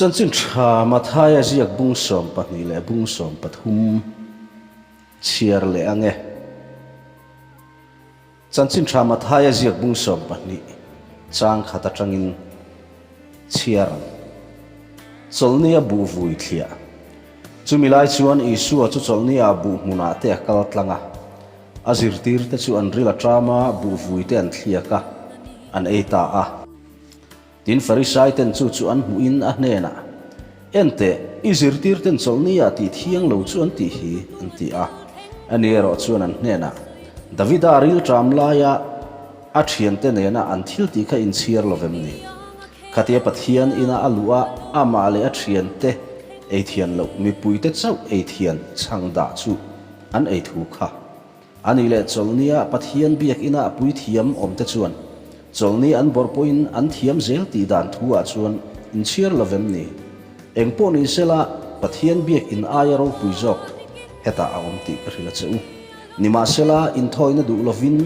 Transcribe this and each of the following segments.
Chanchin tha Mathaia ziak bung 12 leh bung 13 chhiar leh ang e. Chanchin tha Mathaia ziak bung 12 chang khat atangin chhiar ang. Chawlhni a buh vui thliah. Chumi lai chuan Isua chu chawlhni ah buh hmunah te a kal tlang a. A zirtirte chu an ril a ṭam a, buh vui te an thliak a, an ei ta a. Tin, Farisaiten chu chu an hmuhin a hnenah, Enteh, i zirtirten chawlhni ah tih thiang lo chu an tih hi, an ti a. Ani erawh chuan an hnenah, Davida ril ṭam laia a ṭhiante nena an thil tih kha inchhiar lo vem ni? Khatia Pathian ina a luh a, amah leh a ṭhiante ei thian loh mipuite chauh ei thian chhang dah chu an ei thu kha. A nih leh chawlhnia Pathian biakina puithiam awmte chuan chawlhni an bawrh pawhin an thiam zel tih dan thu ah chuan inchhiar lo vem ni? Eng pawh ni sela Pathian biakin aia ropui zawk hetah a awm tih ka hrilh a che u. Nimahsela inthawina duh lovin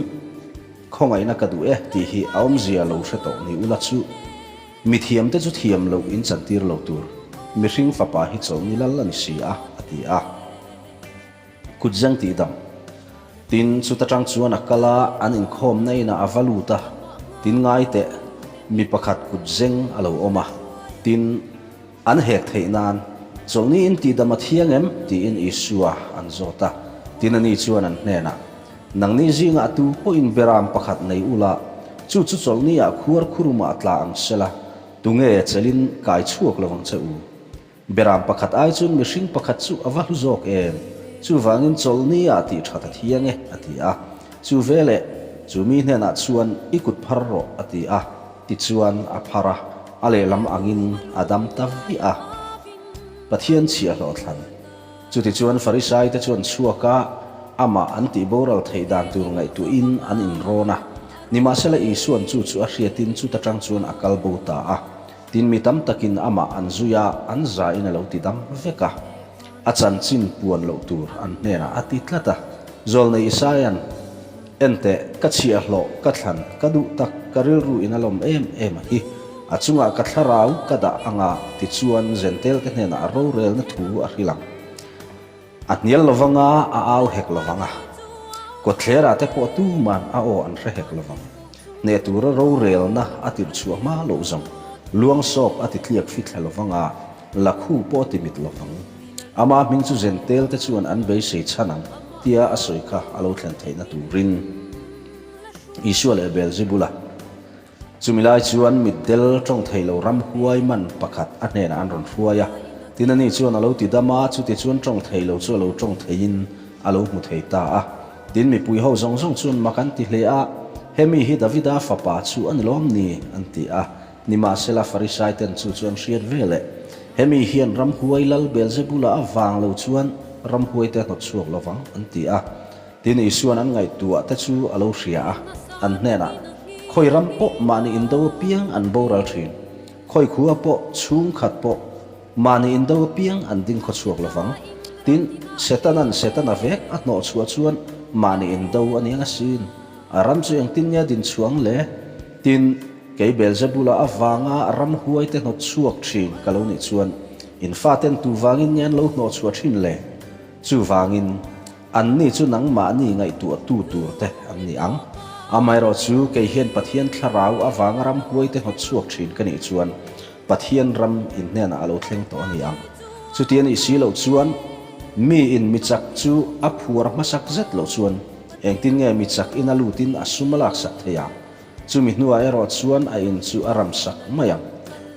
khawngaihna ka duh e tih hi a awmzia lo hre tawh ni ula chu mithiamte chu thiam loh inchantir lo tur mihring fapa hi chawlhni lal a ni si a, a ti a. Kutzeng tih dam. Tin, chuta tang chuan a kal a, an inkhawmna inah a va lut a, tin ngai teh, mi pakhat kutzeng a lo awm a, tin, an hek theih nan, Chawlhni in tih dam a thiang em? tiin Isua an zawt a. Tin, ani chuan an hnenah, Nangni zingah tu pawhin beram pakhat nei ula, chu chu chawlhni-ah khuar khurumah a tla ang sela, tunge chelin kai chhuak lo ang che u? Beram pakhat ai chuan mihring pakhat chu a va hlu zawk em? Chuvangin chawlhni ah tih that a thiang e, a ti a. Chu veleh, chu mi hnenah chuan i kut phar rawh, a ti a. Tichuan a phar a, a lehlam angin a dam ta viah a. Pathian chhiahhlawh thlan. Chutichuan Farisaite chuan chhuak a, amah an tih boral theih dan tur ngaihtuahin an inrawn a. Nimahsela Isua'n chu chu a hriatin chuta tang chuan a kal bo ta a. Tin, mi tam takin amah an zui a, an zain a lo ti dam vek a. A chanchin puan loh tur an hnenah a ti tlat a. Zawlnei Isaia'n, Enteh, ka chhiahhlawh, ka thlan, ka duh tak, ka rilru in a lawm em em a hi. A chungah ka thlarau ka dah anga, tichuan Zentelte hnenah a rorelna thu a hrilh ang. A hnial lovang a, a au hek lovang a. Kawtthlerah te pawh tuman a aw an hre hek lovang. Hneh tura rorelna a tirh chhuah hma loh zawng, luang sawp a ti tliak fi thla lovang a, lakhu pawh a ti mit lovang. Ama hming chu Zentel te chuan an beisei chhan ang tia a sawi kha a lo thlen theihna turin Isua leh Beelzebula Chumi lai chuan mitdel tawng thei lo ramhuai man pakhat a hnenah an rawn hruai a, tin ani chuan a lo ti dam a, chuti chuan tawng thei lo chu a lo tawng theiin a lo hmu thei ta a. Tin mipui ho zawng zawng chuan mak an ti hle a, Hemi hi Davida fapa chu a ni lawm ni? an ti a. Nimahsela Farisai ten chu chu an hriat ve leh, Hemi hian ramhuai lal Beelzebula a vang lo chuan ramhuai te a hnawt chhuak lo vang, an ti a. Tin, Isua'n an ngaihtuah te chu a lo hria a, an hnenah, Khawi ram pawh mahni indo apiang an boral thin, khawi khua pawh chhungkhat pawh mahni indo apiang an ding khawchhuak lo vang. Tin, Setana'n Setana vek a hnawh chhuah chuan mahni indo a ni ang asin. A ram chu engtin nge a din chhuah ang le? Tin, kei Beelzebula avanga ramhuai te hnawt chhuak thin ka lo nih chuan in faten tu vangin nge an lo hnawh chhuah thin le? Chuvangin, Anni chu nangmahni ngaihtuahtu tur te an ni ang. Amaherawhchu, kei hian Pathian thlarau avanga ramhuai te hnawt chhuak thin ka nih chuan Pathian ram in hnenah a lo thleng tawh a ni ang. Chuti a nih si loh chuan, mi in mi chak chu a phuar hmasak zet loh chuan engtin nge mi chak in a lutin a sum a laksak thei ang? Chumi hnuah erawh chuan a in chu a ramsak mai ang.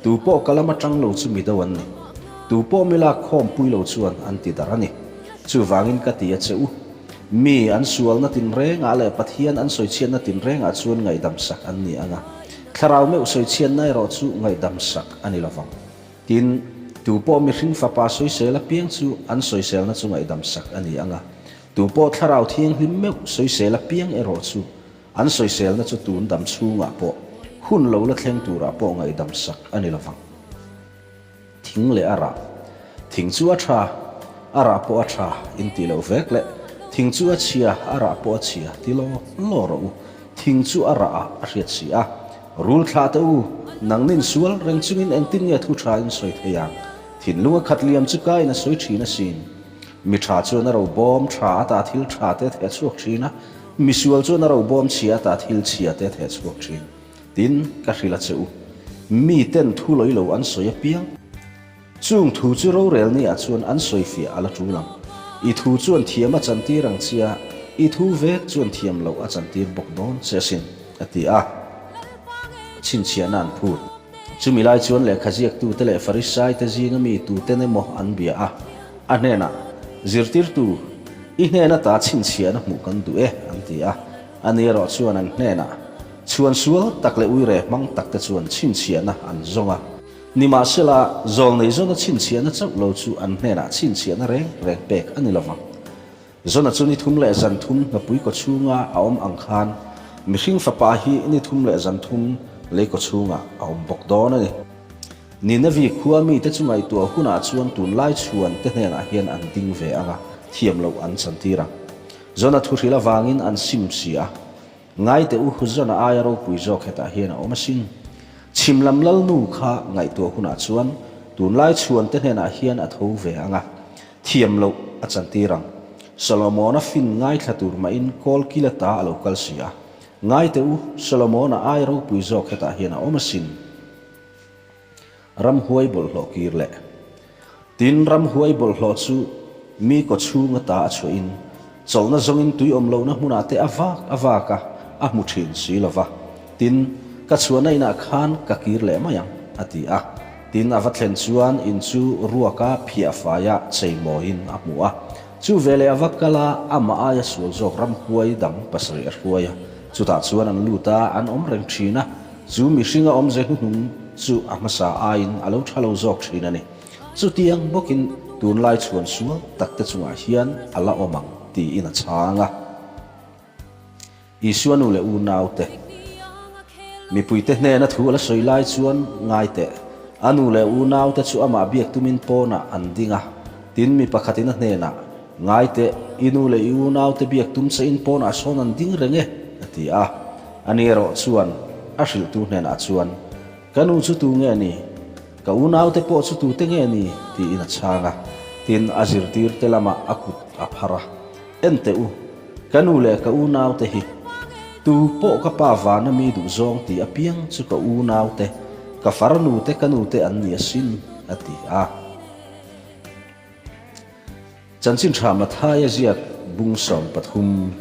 Tu pawh ka lam atang lo chu mi do an ni. Tu pawh mi lak khawmpui lo chuan an ti darh a ni. Chuvangin ka ti a che u, mi an sualna tinrengah leh Pathian an sawichhiatna tinrengah chuan ngaihdamsak an ni ang a, thlarau meuh sawichhiatna erawh chu ngaihdamsak a ni lovang. Tin, tu pawh mihring fapa sawisel apiang chu an sawiselna chu ngaihdamsak a ni ang a, tu pawh thlarau thianghlim meuh sawisel apiang erawh chu An sawiselna chu tun dam chhungah pawh hun lo la thleng turah pawh ngaihdam sak a ni lovang. Thing leh a rah. Thing chu a tha, a rah pawh a tha in tih loh vek leh thing chu a chhia, a rah pawh a chhia ti law law rawh u. Thing chu a rah ah a hriat si a. Rul thlah teh u, Nangnin sual reng chungin engtin nge thu tha in sawi thei ang? Thinlung a khat liam chu ka in a sawi thin asin. Mi tha chuan a ro bawm tha ata thil tha te a theh chhuak thin a, mi sual chuan a ro bawm chhia ata thil chhia te a theh chhuak thin. Tin, ka hrilh a che u, mi ten thu lawih lo an sawi apiang. Chung thu chu rorel ni ah chuan an sawi fiah a la tul ang. I thu chuan thiam a chantir ang chia, i thu vek chuan thiam loh a chantir bawk dawn che asin, a ti a. Chhinchhiahna an phut. Chumi lai chuan lehkha ziaktute leh Farisaite zinga mi tuten emaw an bia a, a hnenah, Zirtirtu, i hnen ata chhinchhiahna hmuh kan duh e, an ti a. Ani erawh chuan an hnenah, Chhuan sual tak leh uire hmang takte chuan chhinchhiahna an zawng a. Nimahsela, zawlnei zawna chhinchhiahna chauh lo chu an hnenah chhinchhiahna reng reng pek a ni lo vang. Zawna chu ni thum leh zan thum hnapui kaw chhunga a awm ang khan mihring fapa hi ni thum leh zan thum lei kaw chhungah a awm bawk dawn a ni. Ninevi khua mite chu ngaihtuah hunah chuan tunlai chhuan te hnenah hian an ding ve ang a, thiam loh an chantir ang. Zawna thuhril avangin an sim si a. Ngai teh u, Huzana aia ropui zawk hetah hian a awm asin. Chhim lam lalnu kha ngaihtuah hunah chuan tunlai chhuante hnenah hian a tho ve ang a, thiam loh a chantir ang. Solomona fin ngaithla tur mahin kawl kila ta a lo kal si a. Ngai teh u, Solomona aia ropui zawk hetah hian a awm asin. Ramhuai bawlhhlawh kir leh. Tin, ramhuai bawlhhlawh chu mi kaw chhung ata a chhuahin, chawlhna zawngin tui awm lohna hmunah te a vak a vak a, a hmu thin si lo va. Tin, ka chhuahna inah khan ka kir leh mai ang, a ti a. Tin, a va thlen chuan in chu ruaka phiah faia cheimawiin a hmu a. Chu veleh a va kal a, amah aia sual zawk ramhuai dang pasarih a hruai a. Chutah chuan an lut a, an awm reng thin a. Chu mihringa awmze hnuhnung chu a hmasa aiin a lo tha lo zawk thin a ni. Chutiang bawkin tunlai chhuan sual takte chungah hian a la awm ang tiin a chhang a. Isua nu leh unaute, mipuite hnena thu a la sawi lai chuan ngai teh. A nu leh unaute chu amah biak tumin pawnah an ding a. Tin, mi pakhatin a hnenah, Ngai teh, i nu leh i unaute biak tum che in pawnah sawn an ding reng e, a ti a. Ani erawh chuan a hrilhtu hnenah chuan, Ka nu chu tu nge ni? Ka unaute pawh chu tute nge ni? tiin a chhang a. Tin, a zirtirte lamah a kut a phar a, En teh u, ka nu leh ka unaute hi, tu pawh ka pa vana mi duhzawng tih apiang chu ka unaute, ka farnute ka nute an ni asin, a ti a. Chanchin tha Mathaia ziak bung 13,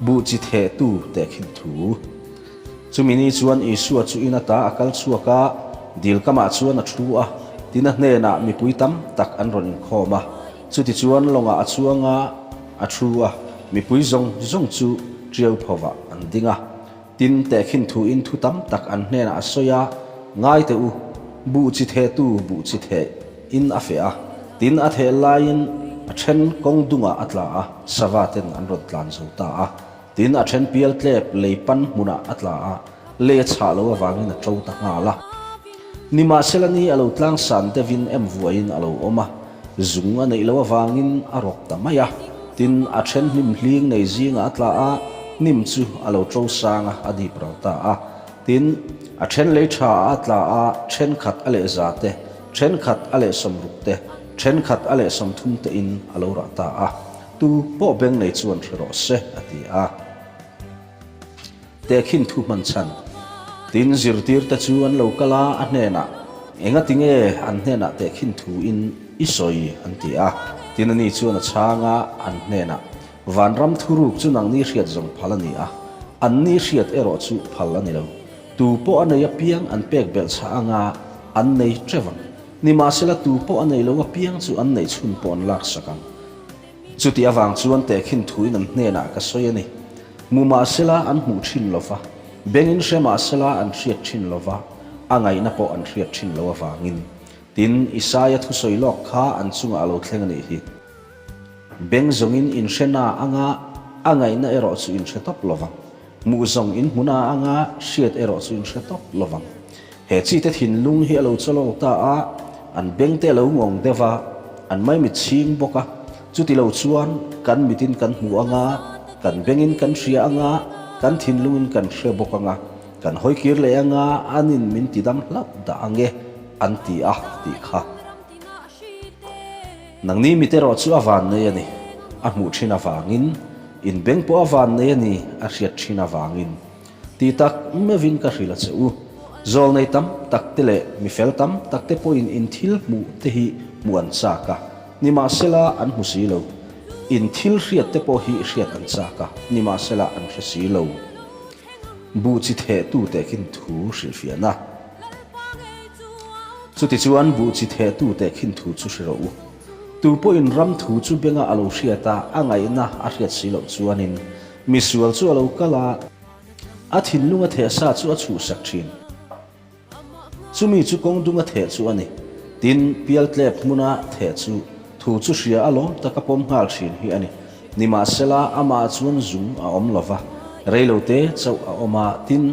Buh chi thehtu tehkhin thu. Chumi ni chuan Isua chu in ata a kal chhuak a, dil kamah chuan a thu a, tin a hnenah mipui tam tak an rawn inkhawm a. Chutichuan lawngah a chuang a, a thu a, mipui zawng zawng chu tiau phovah an ding a. Tin, tehkhin thuin thu tam tak an hnenah a sawi a, Ngai teh u, buh chi thehtu buh chi theh in a feh a, tin a theh laiin a then kawng dungah a tla a, sava ten an rawn tlan zo ta a. Tin, a then pial tlep lei pan hmunah a tla a, lei a chhah lo avangin a ṭo ta nghal a. Nimahsela ni a lo tlang san deuhin em vuaiin a lo awm a, zung a neih loh avangin a rawk ta mai a. Tin, a then hnim hling nei zingah a tla a, hnim chu a lo ṭo sang a, a dip ral ta a. Tin, a then lei tha ah a tla a, thenkhat a leh za te, thenkhat a leh sawmruk te, thenkhat a leh 30 te in a lo rah ta a. Tu pawh beng nei chuan hre rawh se, a ti a. Tehkhin thu hman chhan. Tin, zirtirte chu an lo kal a, a hnenah, Engati nge an hnenah tehkhin thu in i sawi? an ti a. Tin, ani chuan a chhang a, an hnenah, Vanram thuruk chu nangni hriat zawng phal a ni a, anni hriat erawh chu phal a ni lo. Tu pawh a nei apiang an pek belh chhah anga an nei teuh ang. Nimahsela tu pawh a nei lo apiang chu an neih chhun pawh an laksak ang. Chuti avang chuan tehkhin thuin an hnenah ka sawi a ni. Hmu mahsela an hmuh thin lo va, bengin hre mahsela an hriat thin lo va, a ngaihna pawh an hriat thin lo avangin. Tin, Isaia thusawi lawk kha an chungah a lo thleng a nih hi. Beng zawngin in hre na anga, a ngaihna erawh chu in hre tawp lo vang. Hmuh zawng in hmu na anga, hriat erawh chu in hre tawp lo vang. He chite thinlung hi a lo chawlawk ta a, an bengte a lo ngawng deuh a, an maimit chhing bawk a. Chuti lo chuan kan mitin kan hmu anga, kan bengin kan hria anga, kan thinlungin kan hre bawk anga. Kan hawi kir leh anga anin min tidam hlauh dah ang e, an ti a tih kha. Nangni mit erawh chu a vannei a ni, a hmuh thin avangin, in beng pawh a vannei a ni, a hriat thin avangin. Ti tak meuhin ka hrilh a che u. Zawlnei tam tak te leh mi fel tam tak te pawhin in thil hmuh te hi hmuh an chak a, nimahsela an hmu si lo. In thil hriat te pawh hi hriat an chak a, nimahsela an hre si lo. Buh chi thehtu tehkhin thu hrilhfiahna. Chutichuan buh chi thehtu tehkhin thu chu hre rawh u. Tu pawhin ram thu chu benga a lo hriat a, a ngaihna a hriat si loh chuanin misual chu a lo kal a, a thinlunga theh sa chu a chhuhsak thin. Chumi chu kawng dunga theh chu a ni. Tin, pialtlep hmuna theh chu thu chu hria a lawm taka pawm nghal thin hi a ni. Nimahsela, amah chuan zung a awm lo va, reilote chauh a awm a, tin,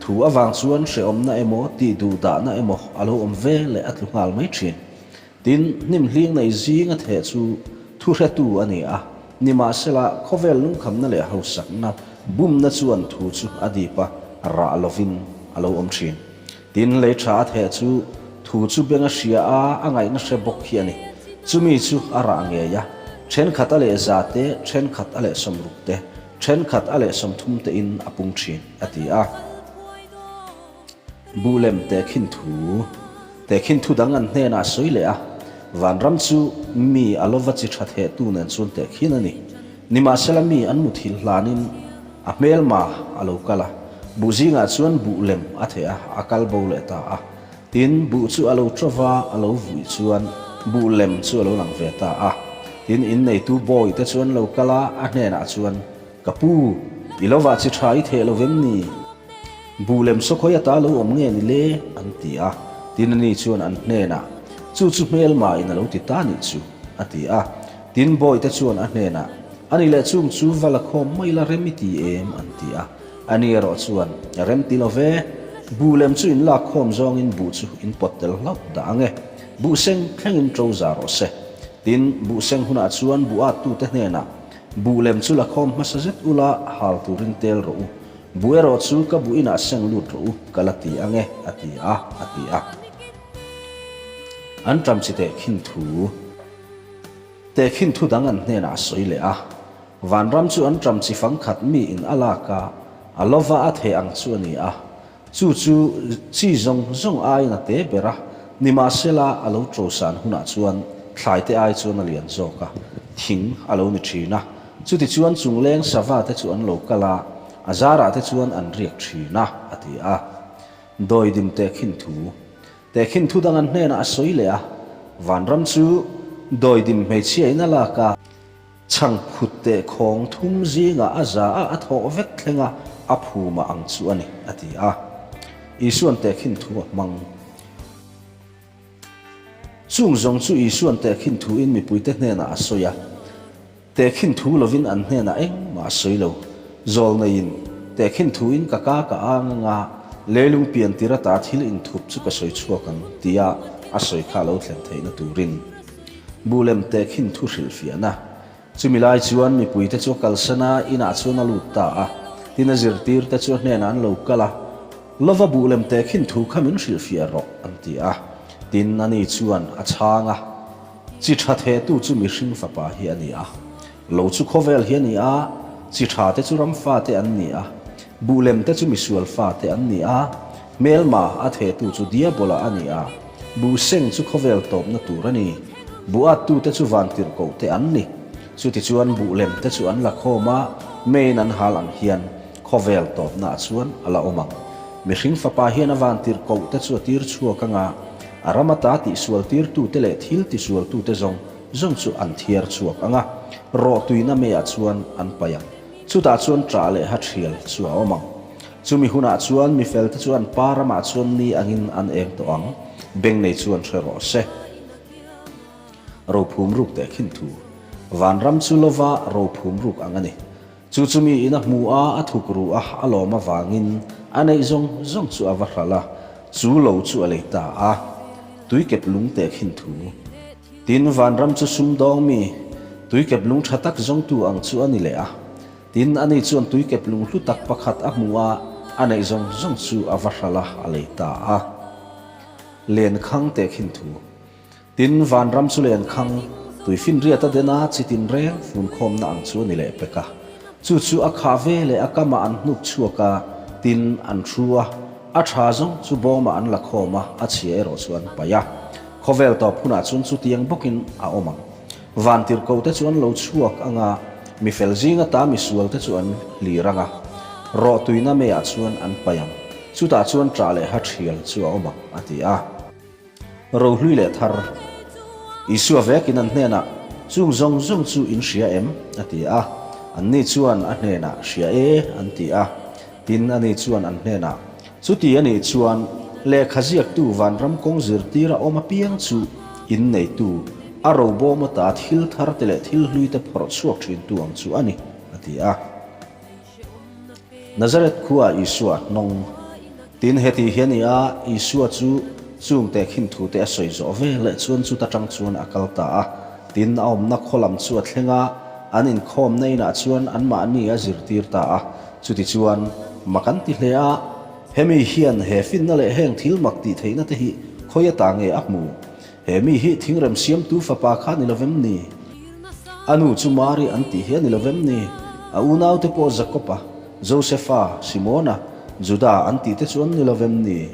thu avang chuan hrehawmna emaw tih duh dahna emaw a lo awm ve leh a tlu nghal mai thin. Tin, hnim hling nei zinga theh chu thuhretu a ni a, nimahsela khawvel lungkhamna leh hausakna bumna chuan thu chu a dip a, rah lovin a lo awm thin. Tin, lei tha a theh chu thu chu beng a hria a, a ngaihna hre bawk hi a ni. Chumi chu a rah ngei a, thenkhat a leh za te, thenkhat a leh sawmruk te, thenkhat a leh 30 tein a pung thin, a ti a. Buh lem tehkhin thu, tehkhin thu dang an hnenah a sawi leh a, vanram chu mi a lova chi tha thehtu nen chuan tehkhin a ni. Nimahsela mi an muthilh hlanin a hmelma a lo kal a, buh zingah chuan buh lem a theh a, a kal bo leh ta a. Tin, buh chu a lo tawva a lo vuih chuan buh lem chu a lo lang ve ta a. Tin, inneitu bawihte chu an lo kal a, a hnenah chuan, Ka pu, i lovah chi tha i theh lo vem ni? Buh lem sawkhawi ata lo awm nge ni le? an ti a. Tin ani chuan an hnenah, Chu chu hmelma in a lo ti ta nih chu, a ti a. Tin bawihte chuan a hnenah, Ani leh chung chu va la khawm mai la rem i ti em? an ti a. Ani erawh chuan, Rem ti lo ve, buh lem chu in lak khawm zawngin buh chu in pawt tel hlauh dah ang e. Buh seng thlengin ṭo za rawh se. Tin, buh seng hunah chuan buh attute hnenah, Buh lem chu la khawm hmasa zet ula, hal turin tel rawh u. Buh erawh chu ka buh inah seng lut rawh u, ka la ti ang e, a ti a, a ti a. An ṭam chi tehkhin thu, tehkhin thu dang an hnenah a sawi leh a. Vanram chu an ṭam chi fang khat mi in a lak a, a lova a theh ang chu a ni a. Chu chu chi zawng zawng aiin a te ber a, nimahsela a lo ṭosan hunah chuan thlaite ai chuan a lian zawk a, thing a lo ni ṭhin a. Chutichuan chungleng sava te chu an lo kal a, a zarah te chuan an riak ṭhin a, a ti a. Dawidim tehkhin thu. Tehkhin thu dang an hnenah a sawi leh a, Vanram chu dawidim hmeichhia in a lak a, Chhangphut teh khawng thum zingah a za a, a thawh vek thleng a, a phuma ang chu a ni, a ti a. Isuan tehkhin thu a hmang. Chung zawng chu Isuan tehkhin thuin mipuite hnenah a sawi a. Tehkhin thu lovin an hnenah engmah a sawi lo. Zawlneiin, Tehkhin thuin ka ka ka ang anga leilung pian tir ata thil inthup chu ka sawi chhuak ang, tia a sawi kha a lo thlen theihna turin. Buh lem tehkhin thu hrilhfiahna. Chumi lai chuan mipuite chu a kalsan a, inah chuan a lut ta a. Tin a zirtirte chu a hnenah an lo kal a, Lova buh lem tehkhin thu kha min hrilhfiah rawh, an ti a. Tin ani chuan a chhang a, Chi tha thehtu chu mihring fapa hi a ni a. Lo chu khawvel hi a ni a, chi tha te chu ram fate an ni a, buh lem te chu misual fate an ni a, hmelma a thehtu chu diabola a ni a, buh seng chu khawvel tawpna tur a ni, buh attute chu vantirhkoh te an ni. Chutichuan buh lem te chu an la khawm a, meiin an hal ang hian khawvel tawpna ah chuan a la awm ang. Mihring fapa hian a vantirhkoh te chu a tir chhuak ang a, a ram ata tihsual tirtute leh thil tisualtute zawng Zawng chu an thiar chhuak ang a, rawhtuina meiah chuan an paih ang. Chutah chuan ṭah leh ha ṭhial chu a awm ang. Chumi hunah chuan mi felte chu an pa ramah chuan ni angin an eng tawh ang, beng nei chuan hre rawh se. Rophum ruk teh khin thu. Vanram chu lova rophum ruk ang a ni. Chu chu mi in a hmu a, a thuk ru a, a lawm avangin a neih zawng zawng chu a va hral a, chu lo chu a lei ta a. Tuikep lung teh khin thu. Tin, vanram chu sumdawng mi, tuikep lung tha tak zawngtu ang chu a ni leh a. Tin, ani chuan tuikep lung hlu tak pakhat a hmu a, a neih zawng zawng chu a va hralh a, a lei ta a. Lenkhang tehkhin thu. Tin, vanram chu lenkhang, tuifinriat a den a, chitin reng funkhawmna ang chu a ni leh pek a. Chu chu a khah ve leh a kamah an hnuk chhuak a, tin, an thu a, a tha zawng chu bawmah an la khawm a, a chhia erawh chu an paih a. Khawvel tawp hunah chuan chutiang bawkin a awm ang. Vantirhkohte chu an lo chhuak ang a, mi fel zing ata misualte chu an hlir ang a, rawhtuina meiah chuan an paih ang. Chutah chuan ṭah leh ha ṭhial chu a awm ang, a ti a. Rohlui leh thar. Isua vekin an hnenah, Chung zawng zawng chu in hria em? a ti a. Anni chuan a hnenah, Hria e, an ti a. Tin, ani chuan an hnenah, Chuti a nih chuan, lehkha ziaktu vanram kawng zirtira awm apiang chu in neitu, a robawm ata thil thar te leh thil hlui te phawrh chhuak thintu ang chu a ni, a ti a. Nazareth khua Isua hnawng. Tin, heti hi a ni a, Isua chu chung tehkhin thute a sawi zawh ve leh chuan chuta tang chuan a kal ta a. Tin, a awmna khaw lam chu a thleng a, an inkhawmna inah chuan anmahni a zirtir ta a. Chutichuan, mak an ti hle a, hemi hian he finna leh heng thil mak tih theihna te hi khawi ata nge a hmu? He mi hi thingrem siamtu fapa kha ni lovem ni? A nu chu Mari an tih hi a ni lovem ni? A unaute pawh Jakob-a, Josefa, Simona, Juda an tih te chu an ni lovem ni?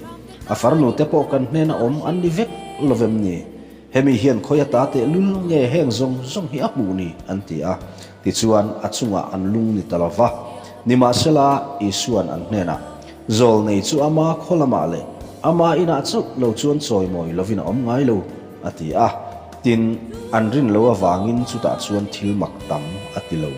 A farnute pawh kan hnena awm an ni vek lovem ni? Hemi hian khawi ata tehlul nge heng zawng zawng hi a hmuh ni? an ti a. Tichuan, a chungah an lung ni ta lo va. Nimahsela, Isua'n an hnenah, Zawlnei chu ama khaw lamah leh ama inah chauh lo chuan chawimawi lovin a awm ngai lo, a ti a. Tin, an rin lo avangin chutah chuan thil mak tam a ti lo.